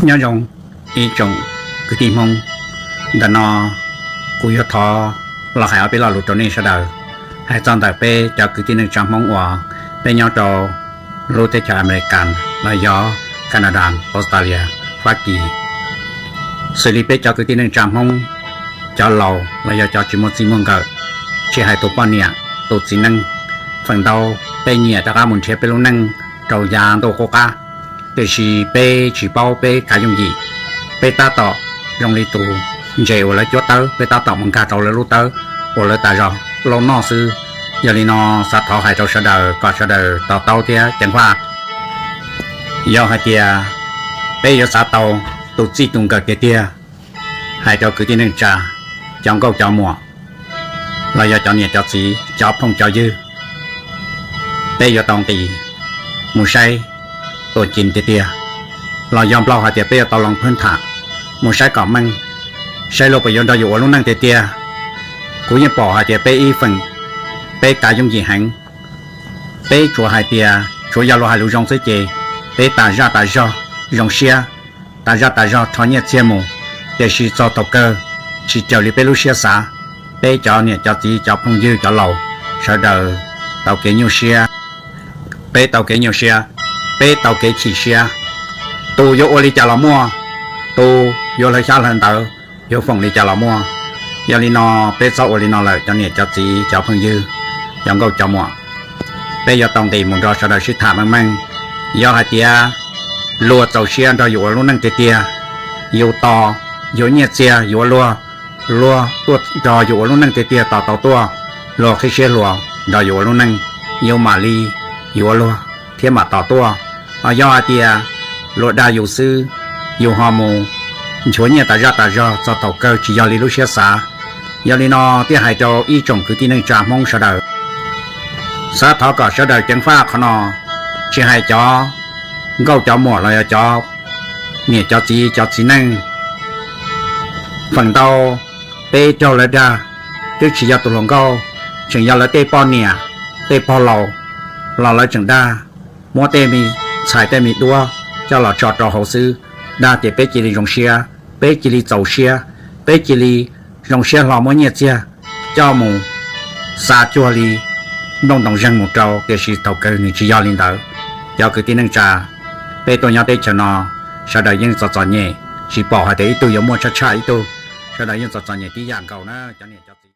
Nyob zoo ib tsoom kwv tij Hmoob, ntawm no kuv yuav thov los hais ob peb lo lus rau nej sawv daws, hais txog ntawm peb cov kwv tij neej tsa Hmoob uas peb nyob rau lub teb chaws Amelikas los yog Canada, Australia, Fab Kis. Xws li peb cov kwv tij neej tsa Hmoob, cov laus los yog cov tsis muaj txij muaj nkawm, tsis hais tus poj niam tus txiv neej, feem ntau peb nyiam rov qab mus nrhiav peb lub neej rau yav ntuj qub qab, tiam sis peb tsis paub peb kav yooj yim. Peb tab tom zoo li tus ntses uas lawv cuab tawb, peb tab tom mus nkag rau lawv lub tawb uas lawv tas zog lauj noj xwb. Yog li no xav thov hais rau sawv daws kom sawv daws to taub thiab ceev faj. Yog hais tias peb yuav xav tau tus txij tus nkawm tiag tiag, hais rau kwv tij neej tsa, cov nkauj cov muam, los yog cov niam cov txiv cov phooj cov ywg, peb yuav tau nqis mus saib tuam ci tiag tiag, los yog Nplog hais tias peb yuav tau los phwb tham, mus saib kom meej, saib luag puas yuav nrog yus ua lub neej tiag tiag. Kuv yeej pom hais tias peb ib feem, peb kav yooj yim heev, peb tsuas hais tias tsuav yog luag hais lus zoo xwb ces peb tas zaj tas zog zoo siab, tas zaj tas zog rho nyiaj txiag mus, tiam sis txog thaum kawg tsis raws li peb lub siab xav. Peb cov niam cov txiv cov phooj ywg cov laus, sawv daws tau kev nyuaj siab, peb tau kev nyuaj siab, peb tau kev chim siab. Tus yuav ua li cas los muaj, tus yuav hlawv xyab hlawv ntawv, yuav foom li cas los muaj. Yog li no peb txhob ua li no lawm cov niam cov txiv cov phooj ywg, cov nkauj cov muam, peb yuav tau nqis mus nrog sawv daws sib tham meej meej. Yog hais tias luag txaus siab nrog yus ua lub neej tiag tiag, yus tos, yuav nyiaj txiag yuav luag, luag tuaj nrog yus ua lub neej tiag tiag tos tau tuaj, luag qhib siab hluas nrog yus ua lub neej, yus mam li yuav luag thiab mam tos tuaj. Yog hais tias luag dag yus xwb, yus ho mus nchuav nyiaj tas zaj tas zog txog thaum kawg tsis yog li lub siab xav. Yog li no thiaj hais rau ib tsoom kwv tij neej tsa Hmoob sawv daws, xav thov kom sawv daws ceev faj qhov no, tsis hais cov nkauj cov muam los yog cov niam cov txiv cov txiv neej, feem ntau peb raug lawv dag, twb tsis yog tus hluas nkauj, tseem yog lawv tej poj niam, tej pog laus, los lawv tseem dag, muab tej me ntxhais tej me duab coj los tso rau hauv xwb, dag tias peb cia li zoo siab, peb cia li txaus siab, peb cia li zoo siab hlo muab nyiaj txiag coj mus xa cuag li nplooj ntoos zeeg mus rau, tiam sis thaum kawg nws tsis yog li ntawd. Cov kwv tij neej tsa, peb tuaj nyob teb chaws no, sawv daws yeej txom txom nyem, tsis pom hais tias ib tug yuav muaj tshaj tshaj ib tug, sawv daws yeej txom txom nyem tib yam nkaus na cov niam cov txiv.